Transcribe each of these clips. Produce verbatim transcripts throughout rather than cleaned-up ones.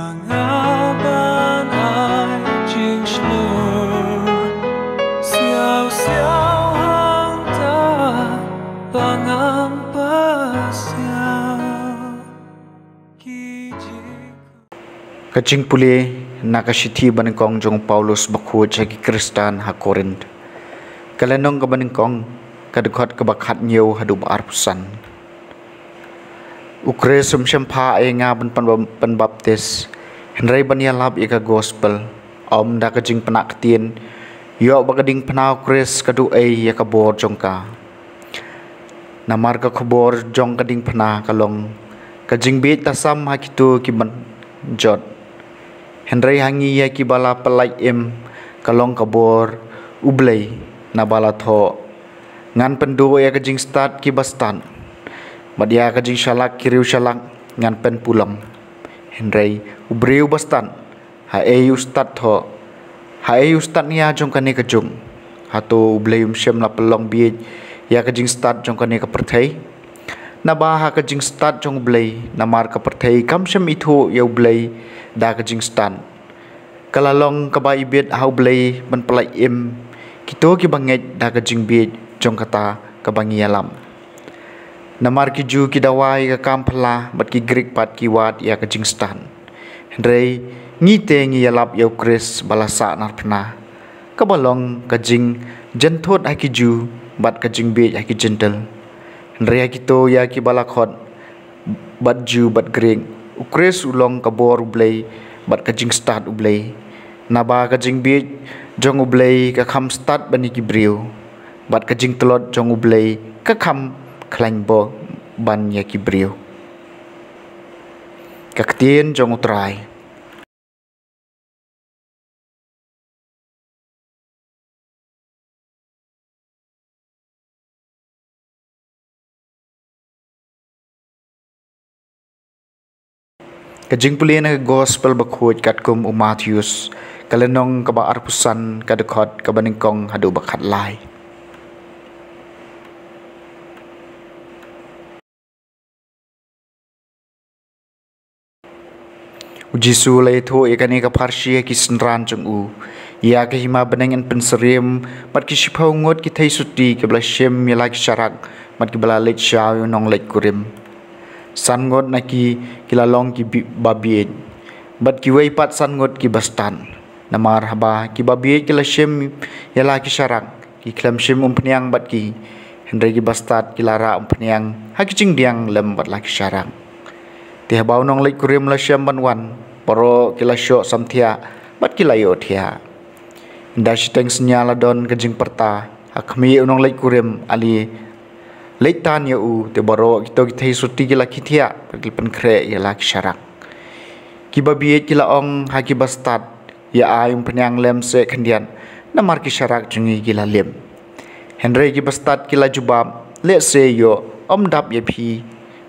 Nga ban ai jingshlur siaw siaw hangta ba ngam pasiaw. Ki jing Ka jingpule na ka shithi banyngkong jong Paulus bakhuid sha ki Khristan ha Korinth. Ka lynnong ka banyngkong, ka dkhot kaba khathynñiew haduh ba arphew san. U Khrist um shym phah ïa nga ban pan, pynbaptis, hynrei ban ïalap ïa ka gospel. Ym da ka jingpynah ktien, ïoh ba ka diengphna u Khrist ka duh ei ïa ka bor jong ka. Namar ka khubor jong ka diengphna ka long ka jingbieit tasam ha kito ki ban jot. Hynrei ha ngi ïa kiba la pyllait im ka long ka bor U Blei, naba la thoh, ngan pynduh ïa ka jingstad kiba stad, bad ïa ka jingshalak ki riewshalak ngan pynpulom. Hynrei u briew ba stad, haei u stad thoh? Haei u stad nia jong kane ka juk? Hato U Blei um shym la pynlong bieit ïa ka jingstad jong kane ka pyrthei? Naba ha ka jingstad jong U Blei, namar ka pyrthei kam shym ithuh ïa U Blei da ka jingstad, ka la long kaba ibit ha U Blei ban pyllait im kito kiba ngeit da ka jingbieit jong kata kaba ngi ïalap. Namar ki Jiw ki dawa ïa ka kam phylla, bad ki Grik pat ki wad ïa ka jingstad. Hynrei ngi te ngi ïalap ïa u Khrist ba la sahnarphna, kaba long ka jingjynthut ha ki Jiw bad ka jingbieit ha ki Jentil. Hynrei ha kito ïa kiba la khot, bad Jiw bad Grik, u Khrist u long ka bor U Blei bad ka jingstad U Blei. Naba ka jingbieit jong U Blei ka kham stad ban ïa ki briew, bad ka jingtlot jong U Blei ka kham khlaiñ bor ban ïa ki briew. Ka ktien jong U Trai. Ka jingpule na ka Gospel bakhuid katkum u Mathaios, ka lynnong kaba arphew san, ka dkhot kaba nyngkong haduh ba khatlai. U Jisu u la ïathuh ïa kane ka pharshi ha ki synran jong u: Ïa ka hima bneng yn pynsyriem bad ki shiphew ngut ki theisotti kiba la shim ïa la ki sharak bad kiba la leit shaw ïa u nongleit kurim. San ngut na ki ki la long ki bi-, babieit, bad kiwei pat san ngut ki bastad. Namar haba ki babieit ki la shim ïa la ki sharak, ki khlem shym umphniang bad ki, hynrei ki bastad ki la rah umphniang ha ki jingdiang lem bad la ki sharak. Te haba u nongleit kurim u la shem ban wan, baroh ki la shoh samthiah bad ki la ïohthiah. Ynda shiteng synñia la don ka jingpyrta ha khmih u nongleit kurim, ale leit tan ïa u. Te baroh kito ki theisotti ki la khithiah bad ki la pynkhreh ïa la ki sharak. Ki babieit ki la ong ha ki bastad: Ïa ai umphniang lem seh khyndiat, namar ki sharak jong ngi ki la lip. Hynrei ki bastad ki la jubab: Lehse ïoh, ym dap ïa phi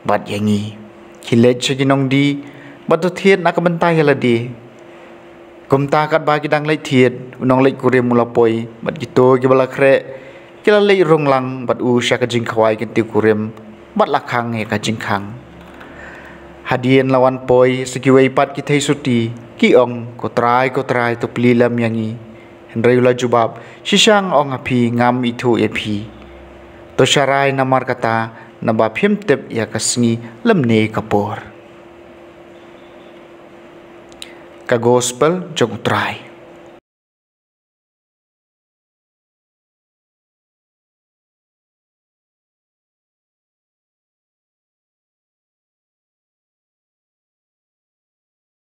bad ïa ngi. Khie leit sha ki nongdie bad to thied na ka bynta ïa lade. Kumta katba ki dang leit thied, u nongleit kurim u la poi, bad kito kiba la khreh ki la leit rung lang bad u sha ka jingkhawai kyntiew kurim bad la khang ïa ka jingkhang. Hadien la wan poi sa kiwei pat ki theisotti, ki ong: Ko Trai, ko Trai, to plie lem ïa ngi. Hynrei u la jubab: Shisha nga ong ha phi, ngam ithuh ïa phi. To sharai namar kata, naba phim tip ïa ka sngi lymne ka por. Ka Gospel jong U Trai.